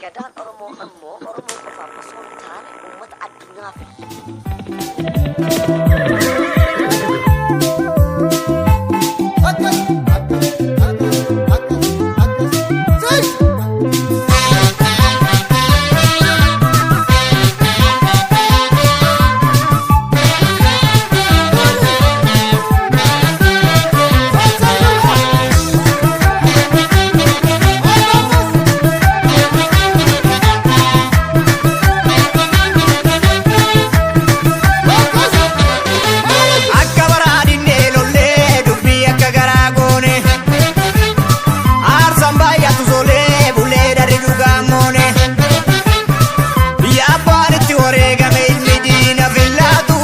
Gadaan Oromoo ammoo Oromoo qofaaf osoo hin taane uummata addunyaaf. Akkas, akkas, akkas, akkas, akkas. Six! Akka baraadhinnee lollee dubbii akka garaa goone. Aarsaan baay'atu solee bulee darri dhugaa moone. Biyya abbaan itti wareegame ilmi diina fillaatu.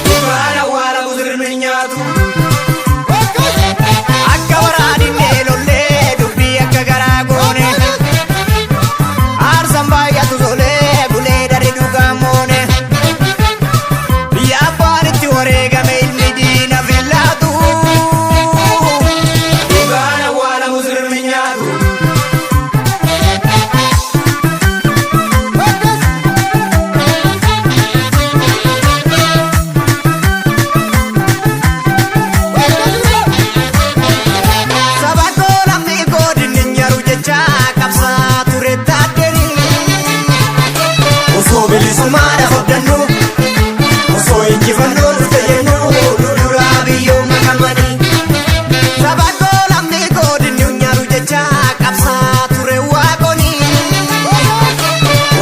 Dhugaan awwaala musirmi nyaatu. Akka waraaninnee lollee dubbii akka garaa goone. Aarsaan baay'atu solee bulee darri dhugaa moone. Biyya abbaan itti wareegame ilmi diina fillaatu. Dhugaan awwaala musirmi nyaatu. Saba koo lammii koo dinni nyaru jecha qabsaa ture taaddeni. Osoo bilisummaadhaaf abdannu, osoo injifannoo dhufte jennu, duraa biyyoo makamanii. Saba koo lammii koo dinni nyaru jecha qabsaa ture waaqoni.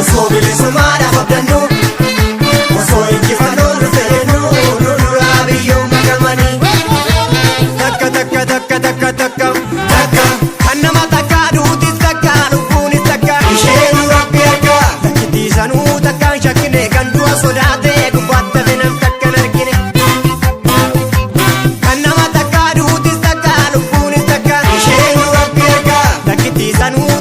Osoo bilisummaadhaaf abdannu, osoo injifannoo dhufte jennu, duraa biyyoo makamanii. Takka takka takka takka takka takka kan nama takka duutis takka lubbuunis takka isheen rabbi harka takkitiisanuu takka hin shakkine kan du'a sodaate gubbaatti hafe nam takka hin argine. Kan nama takka duutis takka lubbuunis takka isheen rabbi harka takkitiisanuu